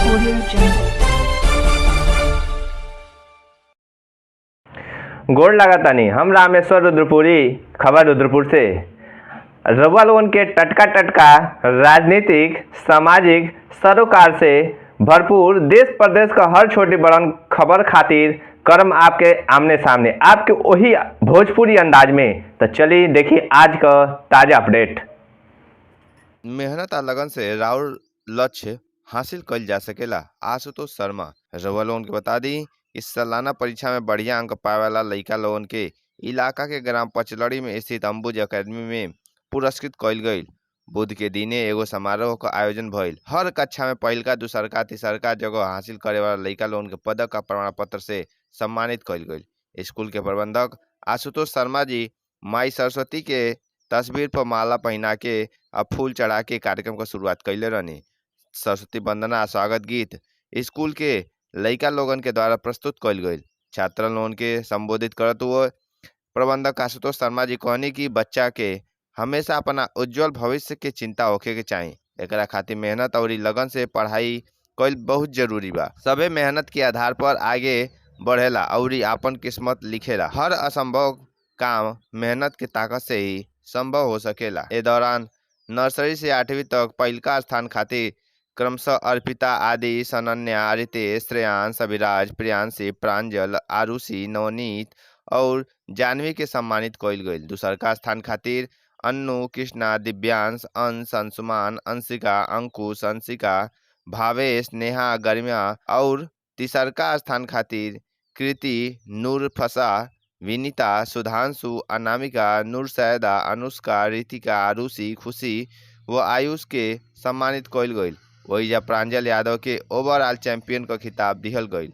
Audio Jungle. गोड़ लागतानी। हम रामेश्वर रुद्रपुरी, खबर रुद्रपुर से। रउआ लोगन के टटका टटका राजनीतिक, सामाजिक सरोकार से भरपूर देश प्रदेश का हर छोटी बड़न खबर खातिर करम आपके आमने सामने आपके वही भोजपुरी अंदाज में। तो चलिए देखिए आज का ताज़ा अपडेट। मेहनत आ लगन से राउर लक्ष्य हासिल कइल जा सकेला। आशुतोष शर्मा। रउआ लोगन के बता दी कि सालाना परीक्षा में बढ़िया अंक पावे वाला लइका लोगन के इलाका के ग्राम पचलड़ी में स्थित अंबुज एकेडमी में पुरस्कृत कइल गईल। बुध के दिने एगो समारोह क आयोजन भइल। हर कक्षा में पहिलका, दूसरका, तीसरका जगह हासिल करे वाला लइका लोगन के पदक आ प्रमाण पत्र से सम्मानित कइल गईल। स्कूल के प्रबंधक आशुतोष शर्मा जी माई सरस्वती के तस्वीर पर माला पहिना के आ फूल चढ़ा के कार्यक्रम क शुरुआत कइले रहनी। सरस्वती वंदना आ स्वागत गीत स्कूल के लइका लोगन के द्वारा प्रस्तुत कइल गईल। छात्र लोगन के संबोधित करत हुए प्रबंधक आशुतोष शर्मा जी कहनी कि बच्चा के हमेशा अपना उज्जवल भविष्य के चिंता होखे के चाही। एकरा खातिर मेहनत अउरी लगन से पढ़ाई कईल बहुत जरूरी बा। सबे मेहनत के आधार पर आगे बढ़ेला अउरी आपन किस्मत लिखेला। हर असंभव काम मेहनत के ताकत से ही संभव हो सकेला। ए दौरान नर्सरी से 8वीं तक पहिलका स्थान खातिर क्रमशः अर्पिता, आदि, सनन्या, रितेश, श्रेयांश, अभिराज, प्रियांशी, प्रांजल, आरुषि, नवनीत और जानवी के सम्मानित कइल गईल। दूसरका स्थान खातिर अन्नू, कृष्णा, दिव्यांश, अंश, अंशुमान, अंशिका, अंकुश, अंशिका, भावेश, नेहा, गरिमा और तीसरका स्थान खातिर कृति, नूरफसा, विनीता, सुधांशु, अनामिका, नूर सैदा, अनुष्का, रितिका, आरुषि, खुशी व आयुष के सम्मानित कइल गईल। ओइजा प्रांजल यादव के ओवरऑल चैंपियन क खिताब दिहल गईल।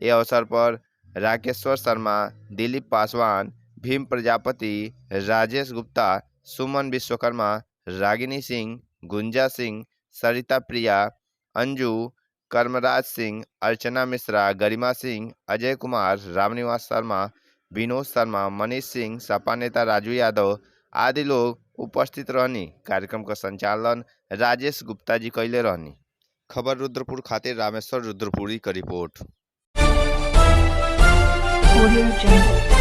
ए अवसर पर राकेश्वर शर्मा, दिलीप पासवान, भीम प्रजापति, राजेश गुप्ता, सुमन विश्वकर्मा, रागिनी सिंह, गुंजा सिंह, सरिता प्रिया, अंजू, कर्मराज सिंह, अर्चना मिश्रा, गरिमा सिंह, अजय कुमार, रामनिवास शर्मा, विनोद शर्मा, मनीष सिंह, सपा नेता राजू यादव आदि लोग उपस्थित रहनी। कार्यक्रम का संचालन राजेश गुप्ता जी कइले रहनी। खबर रुद्रपुर खातिर रामेश्वर रुद्रपुरी का रिपोर्ट। Audio Jungle.